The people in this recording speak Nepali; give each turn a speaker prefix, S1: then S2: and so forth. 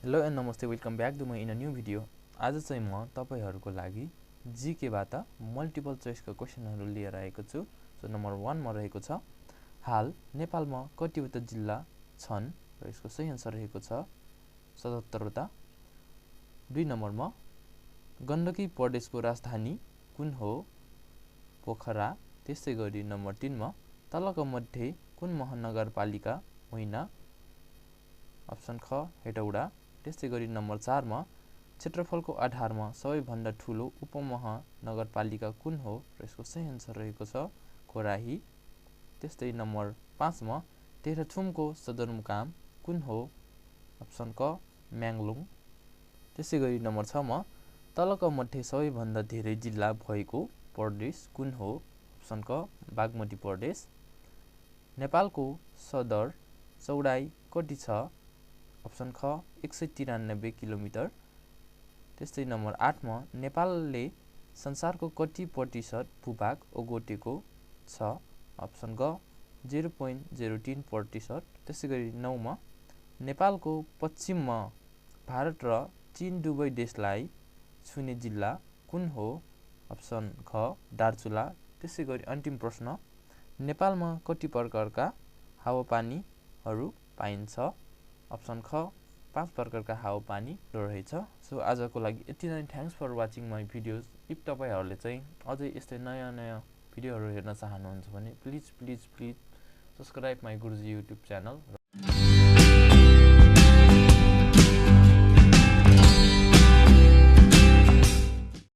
S1: हेलो एन्ड नमस्ते, welcome back to my in a new video. आज चाहिँ म तपाईहरुको लागि जीकेबाट मल्टिपल चोइसका क्वेशनहरु लिएर आएको छु। सो नम्बर 1 मा रहेको छ, हाल नेपालमा कतिवटा जिल्ला छन् र यसको सही आन्सर रहेको छ 77 वटा। 2 नम्बरमा गण्डकी प्रदेशको राजधानी कुन हो? पोखरा। त्यसैगरी नम्बर 3 मा तलका मध्ये कुन महानगरपालिका होइन? अप्सन ख हेटौडा। त्यसैगरी नम्बर 4 मा क्षेत्रफलको आधारमा सबैभन्दा ठूलो उपमहानगरपालिका कुन हो र यसको सही आन्सर रहेको छ खोराही। त्यस्तै नम्बर 5 मा तेह्रथुमको सदरमुकाम कुन हो? अप्सन क म्याङलुङ। त्यसैगरी नम्बर 6 मा तलका मध्ये सबैभन्दा धेरै जिल्ला भएको प्रदेश कुन हो? अप्सन क बागमती प्रदेश। नेपालको सदर चौडाइ कति छ? अप्सन ख 193 किलोमिटर। त्यस्तै नम्बर 8 मा नेपालले संसारको कति प्रतिशत भूभाग ओगटेको छ? अप्सन ग 0.03%। त्यसैगरी 9 मा नेपालको पश्चिममा भारत र चीन दुवै देशलाई छुने जिल्ला कुन हो? अप्सन ख दार्चुला। त्यसैगरी अन्तिम प्रश्न, नेपालमा कति प्रकारका हावापानीहरू पाइन्छ? अप्सन ख 5 प्रकारका हावापानी रहेछ। सो आजको लागि यति नै। Thanks for watching my videos. If तपाईहरुले चाहिँ अझै यस्तै नयाँ भिडियोहरु हेर्न चाहनुहुन्छ भने please subscribe my Guruji YouTube channel.